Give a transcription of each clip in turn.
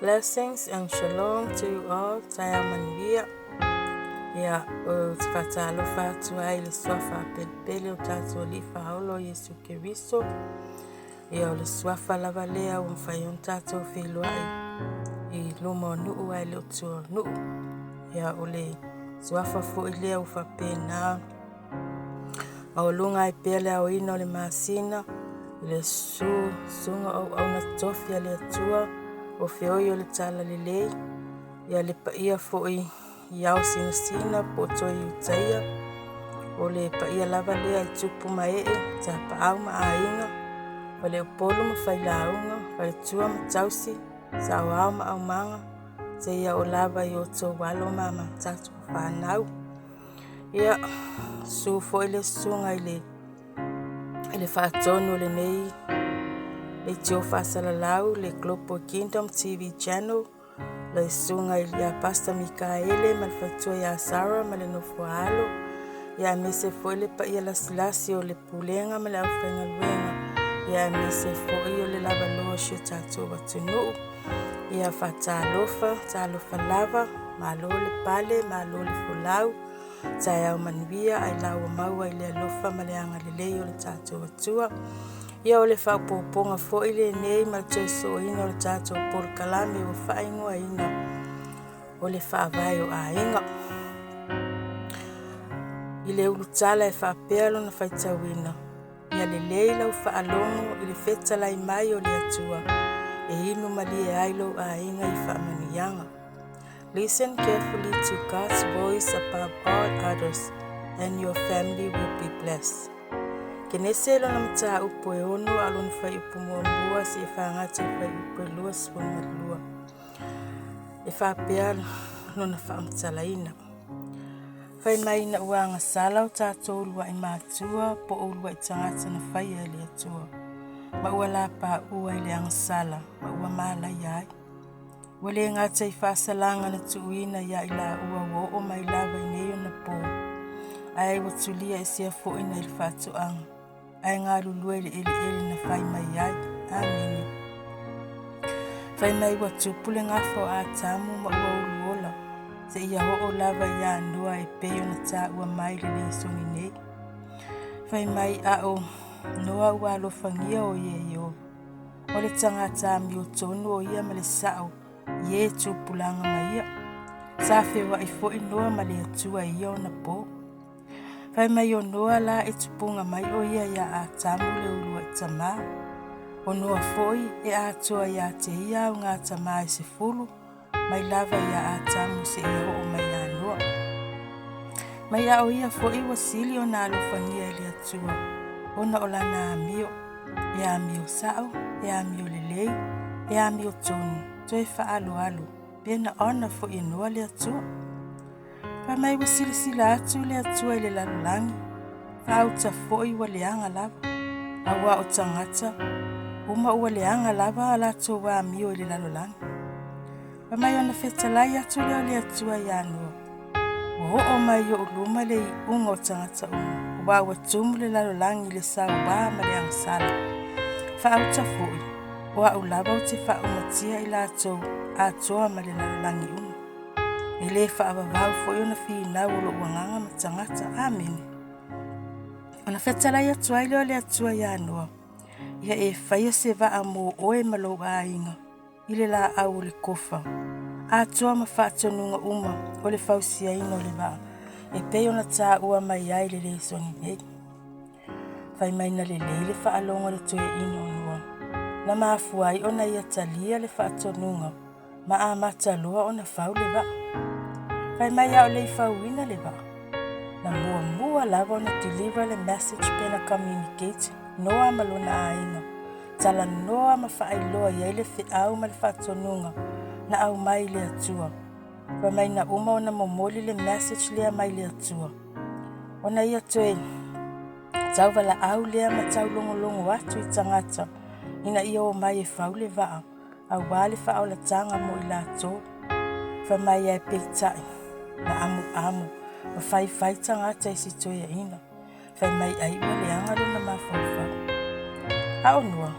Blessings and shalom to you all. Taeao manuia. Ia, ou te faatalofa atu ai i le suafa pelepele o tatou Alii Faaola o Iesu Keriso. Ia, o le suafa lava lea ua mafai ona tatou feiloai i luma o nuu ae le o tua o nuu. Ia, o le suafa foi lea ua faapena maualuga ai pea le aoina o le masina i le susu susuga o auauna totofi a le Atua o feoi o le Talalelei, ia le paia foi i ao sinasina po o toe Iutaia, o le paia lava lea i tupu ma ee, tapaau ma aiga, faleupolu ma failauga, faletua ma tausi, saoao ma aumaga, seia oo lava i outou alo ma a tatou fanau. Ia, susu foi le susuga i le faatonu o lenei leitio faasalalau, le Global Kingdom TV Channel, le susuga ia Pastor Mikaele ma le faletua ia Sarah ma le nofo a alo, ia aemaise foi le paia lasilasi o le pulega ma le aufaigaluega, ia aemaise foi o le lavaloa o si o tatou atunuu. Ia faatalofa, talofa lava, malo le pale, malo le folau, taeao manuia ae la ua maua i le alofa ma le agalelei o le tatou Atua. Ia o le faaopoopoga foi lenei ma le toe sooina o le tatou polokalame ua faaigoaina o le Faavae o Aiga. I le ulutala e faapea lona faitauina, ia lelei lau faalogo i le fetalai mai o le Atua e inu malie ai lou aiga i faamanuiaga. Listen carefully to God's voice above all others, and your family will be blessed. Kenese lona mataupu e 6 a o lona fuaiupu muamua seia fagata i le fuaiupu e 22. E faapea lona faamatalaina. Fai mai ina ua agasala o tatou uluai matua po o uluai tagata na faia e le Atua, ma ua lapaua i le agasala ma ua malaia ai. Ua le gata i faasalaga na tuuina ia i laua ua oo mai lava i nei ona po, ae ua tulia esea foi nai le faatoaga, ae galulue i le eleele na fai mai ai. Amene. Fai mai ua tupu le gafa o Atamu ma ua uluola, seia oo lava ia Noa e pei ona taua mai le lesoni nei. Fai mai a o Noa ua alofagia o ia e Ieova. O le tagata amiotonu o ia ma le sao i e tupulaga ma ia. Sa feoai foi Noa ma le Atua i ia ona po. Fai mai o Noa la e tupuga mai o ia iā Atamu le uluai tamā. O Noa foi e atoa ia te ia augā tamā e 10 mai lava iā Atamu seia oo mai iā Noa. Mai a o ia foi ua sili ona alofagia e le Atua ona o lana amio, e amio sao, e amio lelei, e amiotonu, toe faaaloalo, pe na ona foi e Noa le Atua. Fai mai ua silasila atu le Atua i le lalolagi, faauta foi ua leaga lava, auā o tagata uma ua leaga lava a latou amio i le lalolagi. Fai mai ona fetalai atu lea o le Atua ia Noa, ua oo mai i ou luma le iuga o tagata uma, auā ua tumu le lalolagi i le sauā ma le agasala. Faauta foi, o au lava ou te faaumatia i latou atoa ma le lalolagi uma. E le faavavau foi ona finau o lou agaga ma tagata. Amene. Ona fetalai atu ai lea o le Atua ia Noa, ia e faia se vaa mo oe ma lou aiga i le laau o le kofa, atoa ma faatonuga uma o le fausiaina o le vaa, e pei ona taua mai ai le lesoni nei. Fai mai na lelei le faalogo i le toeaina o Noa, na mafua ai ona ia talia le faatonuga ma amata loa ona fau le vaa. Fai mai a o le i fauina le vaa, na muamua lava ona deliver le message pe na communicate Noa ma lona aiga, talanoa ma faailoa i ai le feau ma le faatonuga na aumai i le Atua. Fai mai na uma ona momoli le message lea mai le Atua, ona ia toe tauvalaau lea ma taulogologo atu i tagata ina ia omai e fau le vaa auā le faaolataga mo i latou. Fai mai ae peitai, na amuamu ma faifai tagata i si toeaina. Fai mai ai ua leaga lona mafaufau. A o Noa,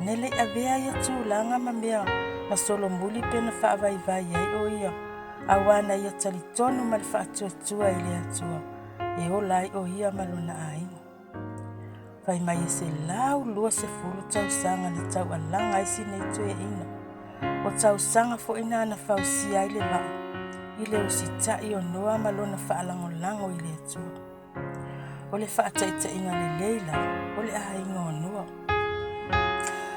na le i avea ia tulaga ma mea Na solomuli pe na faavaivai ai o ia, auā na ia talitonu ma le faatuatua i le Atua e ola ai o ia ma lona aiga. Fai mai e 120 tausaga na taualaga ai si nei toeaina, o tausaga foi na na fausia ai le vaa i le usitai o Noa ma lona faalagolago i le Atua. O le faataitaiga lelei lava o le aiga o Noa.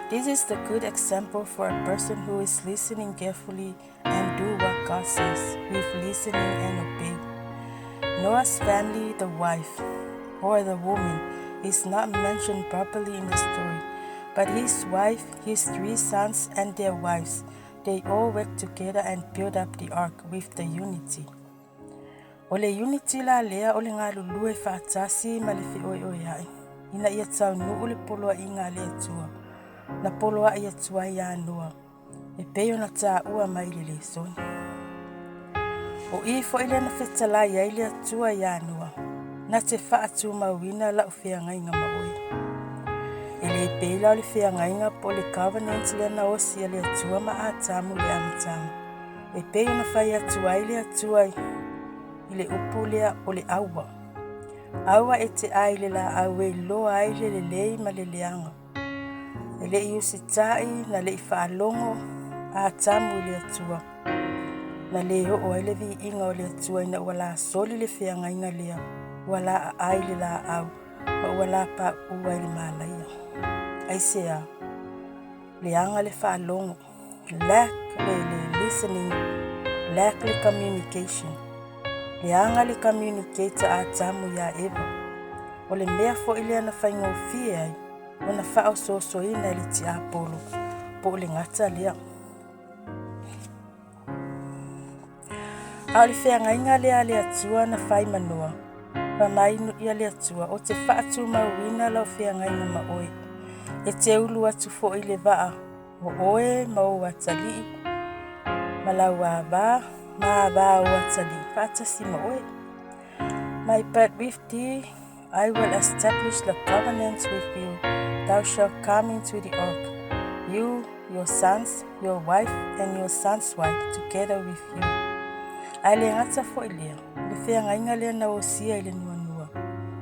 This is the good example for a person who is listening carefully and do what God says with listening and obey. Noah's family, the wife or the woman, is not mentioned properly in the story, but his wife, his three sons, and their wives, they all worked together and built up the ark with the unity. O le unity la lea o le galulue faatasi ma le feoeoea'i ina ia taunuu le poloaiga a le Atua na poloai atu ai ia Noa e pei ona taua mai i le lesona. O i foi lea na fetalai ai le Atua ia Noa, na te faatumauina lau feagaiga ma oe. E le pei la o le feagaiga po o le covenant lea na osi e le Atua ma Atamu i le amataga, e pei ona fai atu ai le Atua i le upu lea o le aua. Aua e te ai i le laau e iloa ai le lelei ma le leaga. E le i usitai na le i faalogo a Atamu i le Atua, na le oo ai le viiga o le Atua ina ua lasoli le feagaiga lea, ua la aai le laau ma ua lapaua i le malaia. Aisea? Leaga le faalogo, lack le listening, lack le communication. Leaga le communicate a Atamu ia Eva. O le mea foi lea na faigofie ai ona faaosoosoina e le tiapolo po o le gata lea. A o le feagaiga lea a le Atua na fai ma Noa, fai mai ia le Atua, ou te faatumauina lau feagaiga ma oe, e te ulu atu foi i le vaa o oe ma ou atalii, ma lau ava ma ava o atalii faatasi ma oe. My but with thee I will establish the covenant with you. Thou shalt come into the ark, you, your sons, your wife, and your son's wife together with you. Ae le gata foi lea, le feagaiga lea na osia i le nuanua,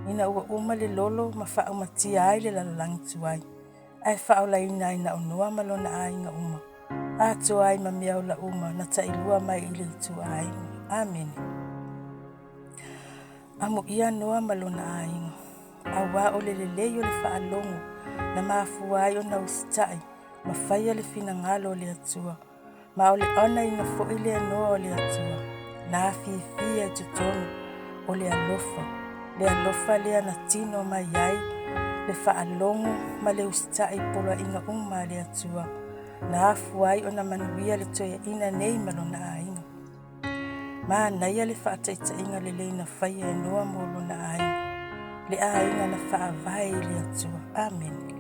ina ua uma le lolo ma faaumatia ai le lalolagi tuai, ae faaolaina ai na o Noa ma lona aiga uma, atoa ai ma meaola uma na tailua mai i le ituaiga. Amene. Amuia Noa ma lona aiga, auā o le lelei o le faalogo na mafua ai ona usitai ma faia le finagalo o le Atua, ma o le onaina foi lea Noa o le Atua, na afiafia i totonu o le alofa, le alofa lea na tino mai ai le faalogo ma le usitai i poloaiga uma a le Atua, na afua ai ona manuia le toeaina nei ma lona aiga. Manaia le faataitaiga lelei na faia e Noa mo lona aiga, le aiga na faavae i le Atua. Amene.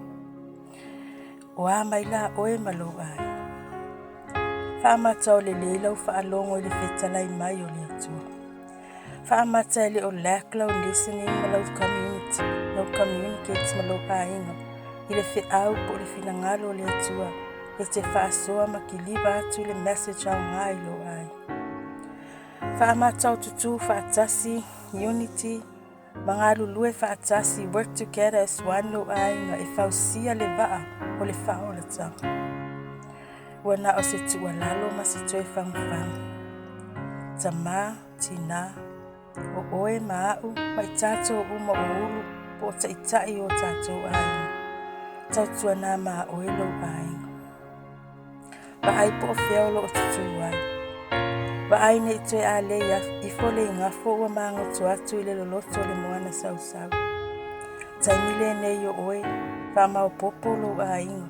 O a mai la oe ma lou aiga? Faamata o lelei lau faalogo i le fetalai mai o le Atua. Faamata e le o lack lau listening ma lau community, lau communicate ma lou aiga i le feau po o le finagalo o le Atua e te faasoa ma kiliva atu le message aoga i lou aiga. Faamata o tutū faatasi, unity, ma galulue faatasi, work together as one lou aiga e fausia le vaa o le faaolataga. Ua na o se tuualalo ma se toe fagufagu. Tamā, tinā, o oe ma au ma i tatou uma o ulu po o taitai o tatou aiga. Tautuana ma oe lou aiga. Vaai po o fea o loo tutū ai. Vaai nei toe alei ifo le igafo ua magoto atu i le loloto o le moana sausau. Taimi lenei o oe, faamaopopo lou aiga.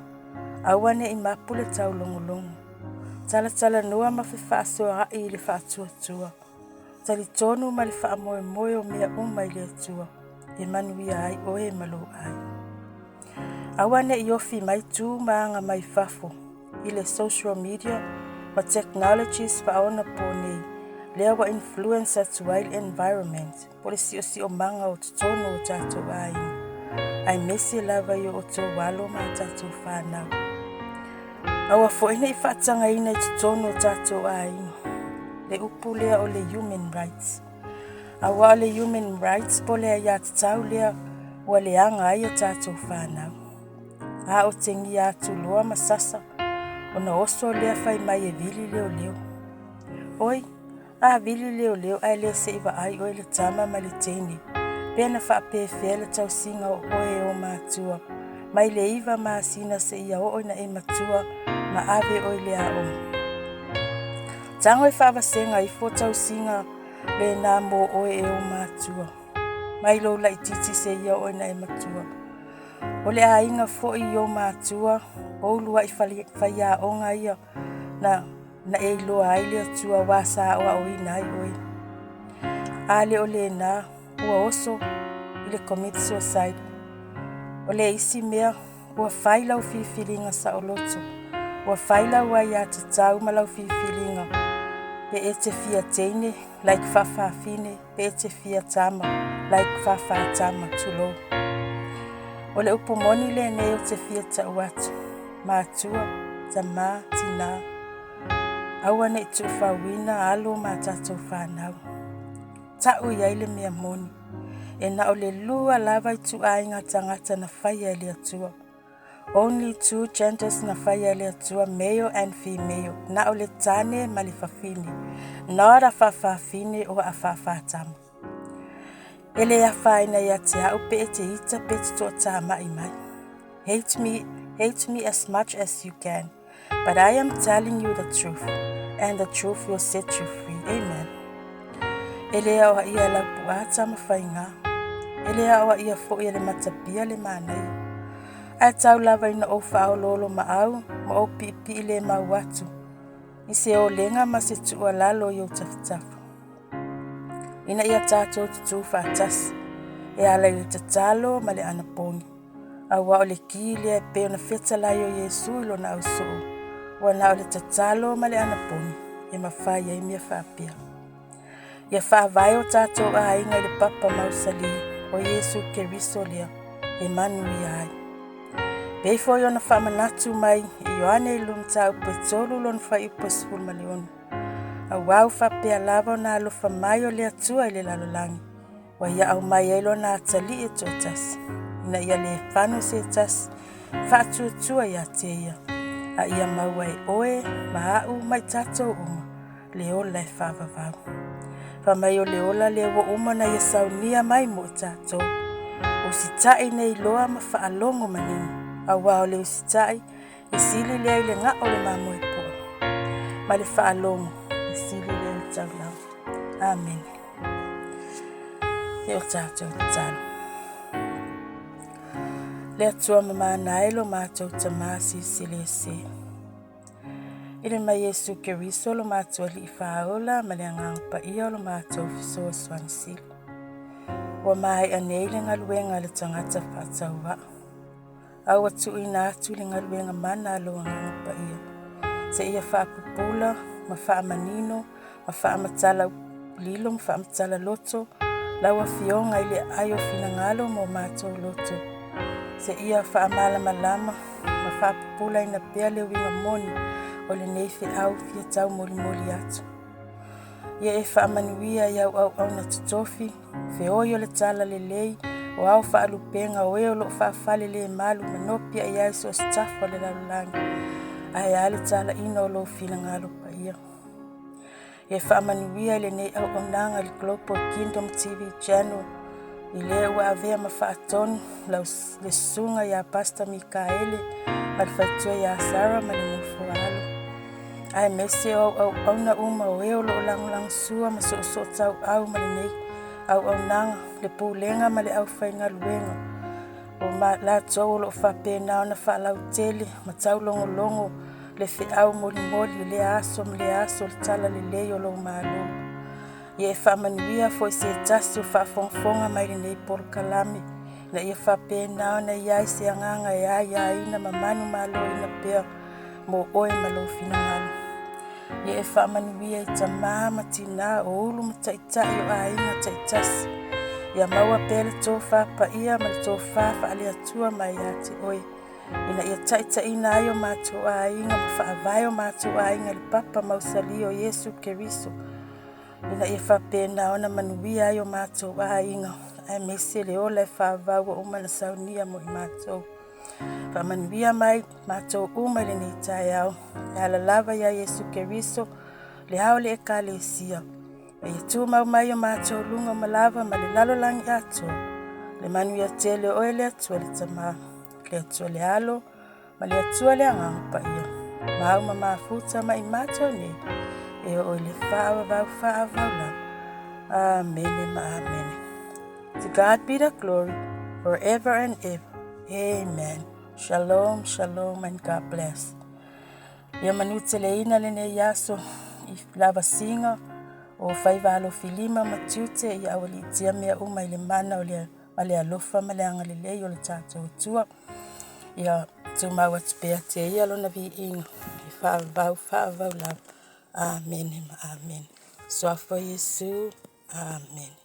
Aua ne i mapu le taulogologo. Talatalanoa ma fefaasoaai i le faatuatua. Talitonu ma le faamoemoe o mea uma i le Atua, e manuia ai oe ma lou aiga. Aua ne i ofi mai tu ma aga mai fafo i le social media ma technologies faaonaponei lea ua influence atu ai le environment po o le siosiomaga o totonu o tatou aiga, aemaise lava i o outou alo ma a tatou fanau. Aua foi ne i faatagaina i totonu o tatou aiga le upu lea o le human rights. Aua o le human rights po o le aiatatau lea ua leaga ai a tatou fanau. A otegia atu loa ma sasa, ona oso lea fai mai e vili leoleo. Oi, a vili leoleo ae le se i vaai oe i le tama ma le teine, pe na faapefea le tausiga o oe e ou matua, mai le 9 masina seia oo ina e matua ma ave oe i le aoga. Tago e faavasega ifo tausiga lena mo oe e ou matua, mai lou laitiiti seia oo ina e matua. O le aiga foi i ou matua, o uluai faiaoga ia na e iloa ai le Atua aua sa aoaoina ai oe. A le o lena, ua oso i le commit suicide. O le isi mea, ua fai lau filifiliga saoloto, ua fai lau aiatatau ma lau filifiliga, pe e te fia teine like faafafine, pe e te fia tama like faafatama, tulou. O le upu moni lenei ou te fia tau atu, matua, tama, tina, aua ne i tuufauina alo ma tatou fanau. Ta'u i ai le mea moni, e na o le 2 lava ituaiga tagata na faia e le Atua. Only 2 genders na faia e le Atua, male and female. Na o le tane ma le fafine, not a faafafine o a faafatama. E le afaina ia te au pe e te ita pe te toatamai mai. Hate me, hate me as much as you can, but I am telling you the truth, and the truth will set you free. Amen. E le aoaia e Laupua Tamafaiga. E le aoaia foi e le Matapia le manaia. Ae tau lava ina ou faaoloolomaau ma ou piipii le mau atu i se olega ma se tuualalo i ou tafatafa. Ina ia tatou tutū faatasi e ala i le tatalo ma le anapogi. Aua o le ki lea e pei ona fetalai o Iesu i lona ausoo, ua na o le tatalo ma le anapogi e mafai ai mea faapea. Ia faavae o tatou aiga i le papa mausali o Iesu Keriso lea e manuia ai. Pei foi ona faamanatu mai e Ioane i le mataupu e 3 lona fuaiupu e 16. Aua ua faapea lava ona alofa mai o le Atua i le lalolagi, ua ia aumai ai lona atalii e toatasi, ina ia le fano se tasi faatuatua ia te ia, a ia maua e oe ma au ma i tatou uma le ola e faavavau. Fa mai o le ola lea ua uma na ia saunia mai mo i tatou. Usitai nei loa ma faalogo manino, aua o le usitai e sili lea i le gao o le mamoe poa, ma le faalogo e sili lea i le taulaga. Amene. Se i o tatou tatalo. Le Atua mamana e lo matou Tamā Silisili Ese. I le mai Iesu Keriso lo matou Alii Faaola ma le Agaga Paia o lo matou Fesoasoani Sili. Ua maea nei le galuega a le tagata faatauvaa. A ua tuuina atu le galuega mana a lou Agaga Paia, seia faapupula ma faamanino ma faamatala lilo ma faamatala loto lau afioga i le aai o finagalo ma o matou loto, seia faamalamalama ma faapupulaina pea le uiga moni o lenei feau fia taumolimoli atu. Ia e faamanuia i au auauna totofi, feoi o le tala lelei, o ao faalupega o e o loo faafale le malu ma nopi ai ai so o se tafa o le lalolagi, ae a le talaina o lou finagalo paia. Ia faamanuia i lenei auaunaga i le Global Kingdom TV Channel, i le ua avea ma faatonu lau le susuga ia Pastor Mikaele ma le faletua ia Sarah ma le nofo a alo. Aemaise o au auauna uma o e o loo lagolagosua ma soosootauau ma lenei auaunaga, le pulega ma le aufaigaluega o ma latou o loo faapena ona faalautele ma taulogologo le feau molimoli i lea aso ma lea aso le tala lelei o lou Malo. Ia e faamanuia foi se tasi o faafogafoga mai lenei polokalame, na ia faapena ona i ai se agaga e aiaina ma manumaloina pea mo oe ma lou finagalo. Ia e faamanuia i tamā ma tinā o ulu ma taitai o aiga taitasi. Ia maua pea le tofa paia ma le tofa faale-Atua mai ia te oe. ina ia taitaiina ai o matou aiga ma faavae o matou aiga i le papa mausali o Iesu Keriso, ina ia faapena ona manuia ai o matou aiga, aemaise le ola e faavavau ua uma ona saunia mo i matou. Faamanuia mai matou uma i lenei taeao, e ala lava ia Iesu Keriso, le ao o le Ekalesia, ma ia tumau mai o matou luga ma lava ma le lalolagi atoa, le manuia tele o oe le Atua le Tama, le Atua le Alo, ma le Atua le Agaga Paia, mau ma mafuta ma i matou nei, e oo i le faavavau faavavau lava. Amene ma amene. To God be the glory forever and ever. Amen. Shalom, shalom and God bless. Ia manuteleina lenei aso i lavasiga o faiva alofilima ma tiute ia aualiitia mea uma i le mana o le ma le alofa ma le agalelei o le tatou Atua. Ia tumau atu pea te ia lona viiga i faavavau faavavau lava. Amene ma amene. Suafa o Iesu. Amene.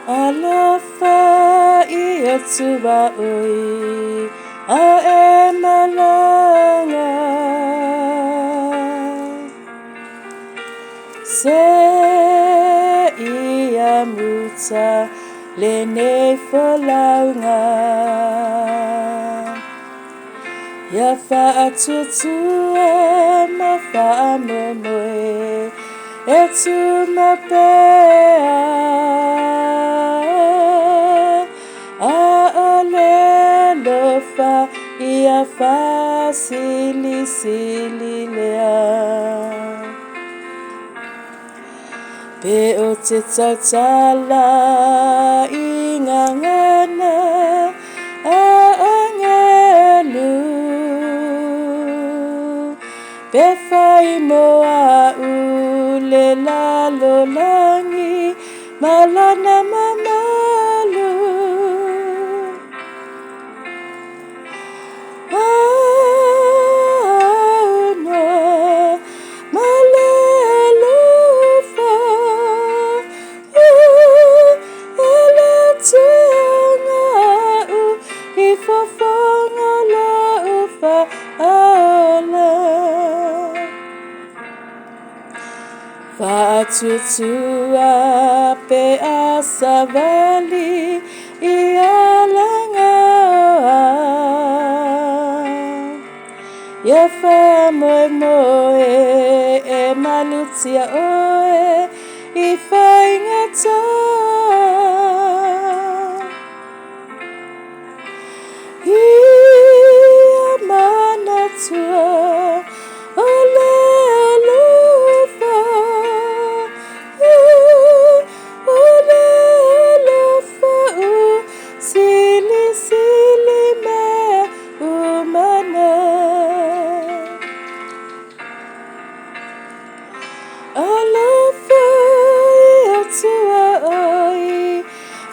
Alofa i Atua oi a e malaga Se ia muta lenei folauga Ia faatuatua ma faamoemoe e tuma pea A o le alofa ia faasilisili lea. Pe o te tautala i ngā ngana a angelu, Pe whai mo a'u le lalolagi ma lona mamalu. Faatuatua pe a savali i alaga Ia faamoemoe e malutia oe i faigata Ia manatua o le alofa O le alofa ua silisili mea uma na. Alofa i Atua oi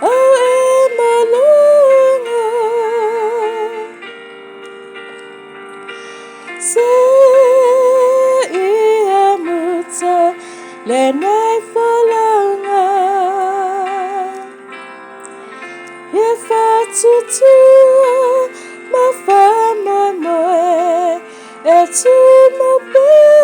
au e malaga Se ia muta lenei folauga Ia faatuatua ma faamoemoe e tuma pea.